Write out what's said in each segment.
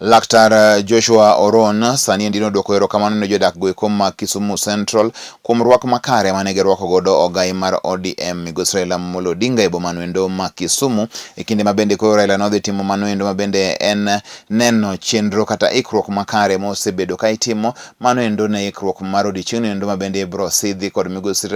Laktar Joshua Oron sani endi nodwoko erokamano ne jodak goeko ma Kisumu Central kuom rwak makare mane girwako godo ogai mar ODM migosi Raila Amolo Odinga e bomano endo ma Kisumu e kinde ma bende koro Raila nodhi timo mano endo ma bende en neno chenro kata ikruok makare mosebedo ka itimo mano endo ne ikruok mar odiochieng'no endo ma bende ibro sidhi kod migosi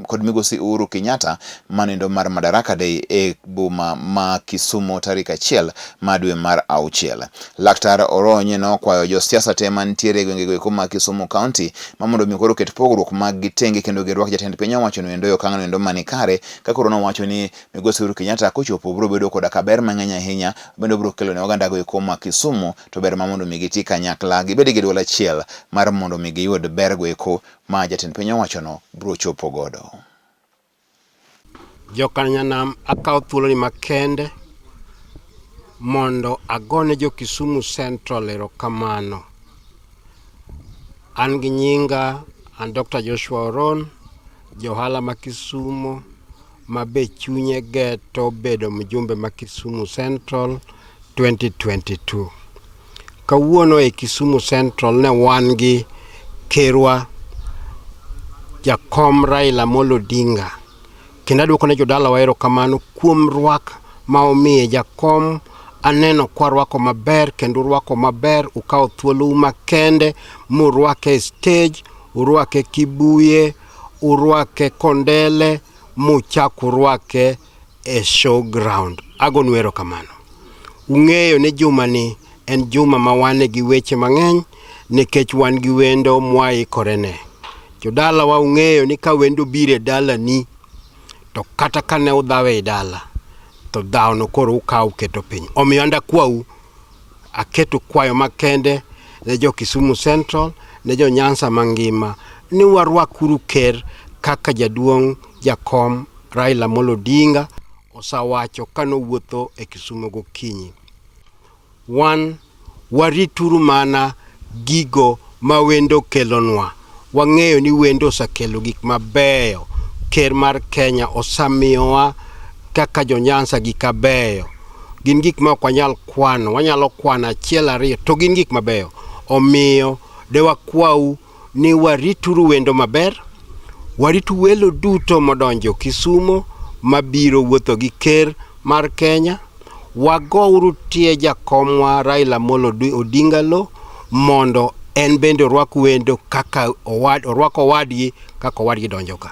kod migosi Uhuru Kenyatta mano endo mar Madaraka Day e boma ma Kisumu tarik 1 mar dwe mar auchiel. Laktar Orony nokwayo josiasa te mantiere e gwengego eko ma Kisumu County ma mondo mi koro oket pogruok mag gi tenge kendo girwak jatend piny owacho no endo e okang' no endo mani kare ka koro nowacho ni migosi Uhuru Kenyatta kochopo biro bedo koda ka ber mang'eny ahinya bende obiro kelo ne oganda go eko ma Kisumu to ber ma mondo mi giti kanyakla gibed gi duol achiel mar mondo mi giyud ber go eko ma jatend piny owacho no biro chopo godo. Jokanyanam akawo thuoloni makende mondo agone jo Kisumu Central erokamano. An gi nyinga an Dr. Joshua Oron, johala ma Kisumo ma be chunye geto bedo mjumbe ma Kisumu Central 2022. Kawuono e Kisumu Central ne wan gi kerwa Jakom Raila Amolo Odinga kendo aduoko ne jodalawa erokamano kuom rwak ma omiye jakom. Aneno kwa rwako maber kendo urwako maber, ukawo thuolou makende murwake e stage, urwake Kibuye, urwake Kondele, muchak urwake e show ground. Agonu erokamano. Ung'eyo ni jumani en juma ma wane gi weche mang'eny nikech wan gi wendo mwaikorene. Jodalawa ung'eyo ni ka wendo obiro e dalani to kata ka ne udhaw ei dala to dhawono koro ukawo uketo piny. Omiyo an dakwau aketo kwayo makende ne jo Kisumu Central, ne jo Nyanza mangima ni warwakuru ker kaka jaduong' jakom Raila Amolo Odinga osawacho kanowuotho e Kisumu gokinyi. Wan warituru mana gigo ma wendo kelonwa. Wang'eyo ni wendo osekelo gik mabeyo. Ker mar Kenya osamiyowa kaka jo Nyanza gik mabeyo. Gin gik ma ok wanyal kwano, wanyalo kwano achiel ariyo to gin gik mabeyo. Omiyo de wakwau ni warituru wendo maber, waritu welo duto modonjo Kisumo mabiro wuotho gi ker mar Kenya. Wagouru tie jakomwa Raila Amolo Odinga lo mondo en bende orwak wendo kaka owad, orwak owadgi kaka owadgi donjo ka.